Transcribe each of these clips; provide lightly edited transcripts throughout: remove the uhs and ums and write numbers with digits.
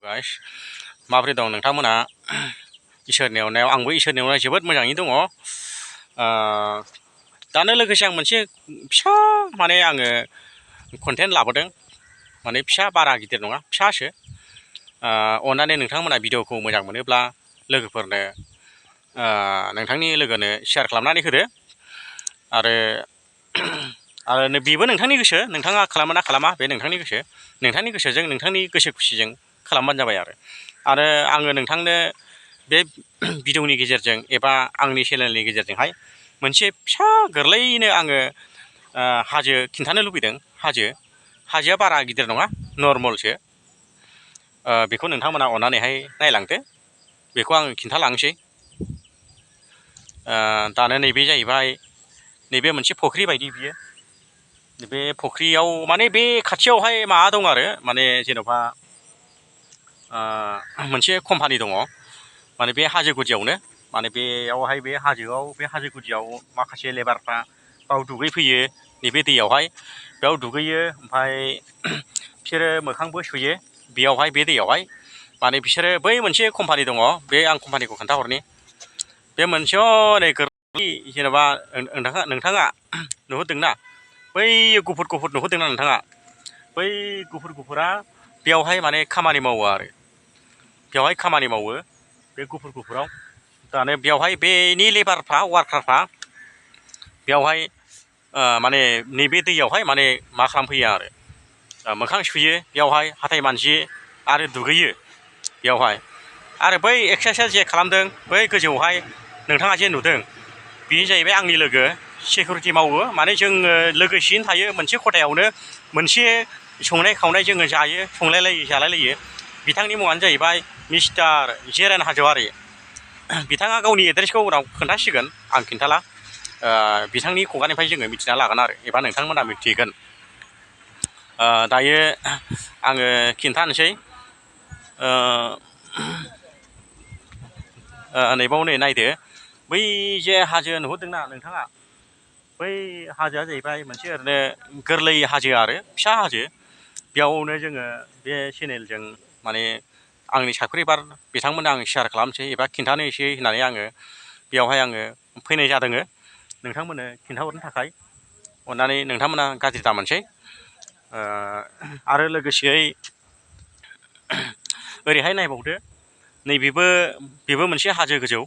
Guys माबोरै दं नोंथांमोना इसोरनि अननायाव आंबो इसोरनि अननायाव जोबोद मोजाङैनो दङ। दानो लोगोसे आं मोनसे फिसा माने आङो कन्टेन्ट लाबोदों, माने फिसा बारा गिदिर नङा फिसासो। अननानै नोंथांमोना भिडिअखौ मोजां मोनोब्ला लोगोफोरनो नोंथांनि लोगोनो शेयार खालामनानै होदो। आरो बेबो नोंथांनि गोसो, नोंथाङा खालामो ना खालामा बे नोंथांनि गोसो। नोंथांनि गोसोजों नोंथांनि गोसो खुसिजों खालामबानो जाबाय। आरो आङो नोंथांनो बे भिडिअनि गेजेरजों एबा आंनि चेनेलनि गेजेरजोंहाय मोनसे फिसा गोरलैयैनो आङो हाजो खिन्थानो लुबैदों। हाजोआ बारा गिदिर नङा, नर्मेलसो। बेखौ नोंथांमोना अननानैहाय नायलांदो, बेखौ आङो खिन्थालांसै। दानो नैबे जाहैबाय, नैबे मोनसे फुख्रि बायदि बियो। बे फुख्रियाव माने बे खाथियावहाय माबा दं आरो, माने जेन'बा मोनसे कम्पानि दङ, माने बे हाजो गुदियावनो। माने बेयावहाय बे हाजो गुदियाव माखासे लेबारफ्रा बाव दुगैफैयो नैबे दैयावहाय। बेयाव दुगैयो, ओमफ्राय बिसोरो मोखांबो सुयो बेयावहाय, बे दैयावहाय। माने बिसोरो बै मोनसे कम्पानि दङ, बे आं कम्पानिखौ खोन्थाहरनि। बे मोनसेयाव नै गोरलै, जेन'बा नोंथाङा नुहुरदोंना बै गुफुर नुहुरदोंना नोंथाङा? बै गुफुरा बेयावहाय माने खामानि मावो आरो, बेवहाय खामानि मावो बे गुफुराव। दानो बेवहाय बेनि लेबारफ्रा, वार्कारफ्रा बेवहाय माने नैबे दैयावहाय माने मा खालामफैयो आरो, मोखां सुयो बेयावहाय, हाथाय मानजियो आरो दुगैयो बेयावहाय। आरो बै एक्सारसाइस जे खालामदों बै गोजौआवहाय नोंथाङा जे नुदों, बेयो जाहैबाय आंनि लोगो, सिकिउरिटि मावो। माने जोङो लोगोसेयैनो थायो मोनसे खथायावनो, मोनसे संनाय खावनाय जोङो जायो, संलायलायो जालायलायो। बिथांनि मुङानो जाहैबाय मिस्टार जेरेन हाज'वारि। बिथाङा गावनि एड्रेसखौ उनाव खोन्थासिगोन, आं खिन्थाला। बिथांनि खुगानिफ्राय जोङो मिथिना लागोन आरो, एबा नोंथांमोना मिथिगोन। दायो आङो खिन्थानोसै। नैबाव नै नायदो, बै जे हाजो नुहुरदोंना नोंथाङा? बै हाजोआ जाहैबाय मोनसे ओरैनो गोरलै हाजो आरो, फिसा हाजो। बेयावनो जोङो बे चेनेलजों माने आंनि साबस्क्राइबार बिथांमोननो आं शेयार खालामसै एबा खिन्थानोसै होननानै आङो बेयावहाय आङो फैनाय जादों, नोंथांमोननो खिन्थाहरनो थाखाय। अननानै नोंथांमोना गाज्रि दामोनसै। आरो लोगोसेयै ओरैहाय नायबावदो, बेबो मोनसे हाजो गोजौ,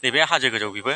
नैबे हाजो गोजौ बेबो।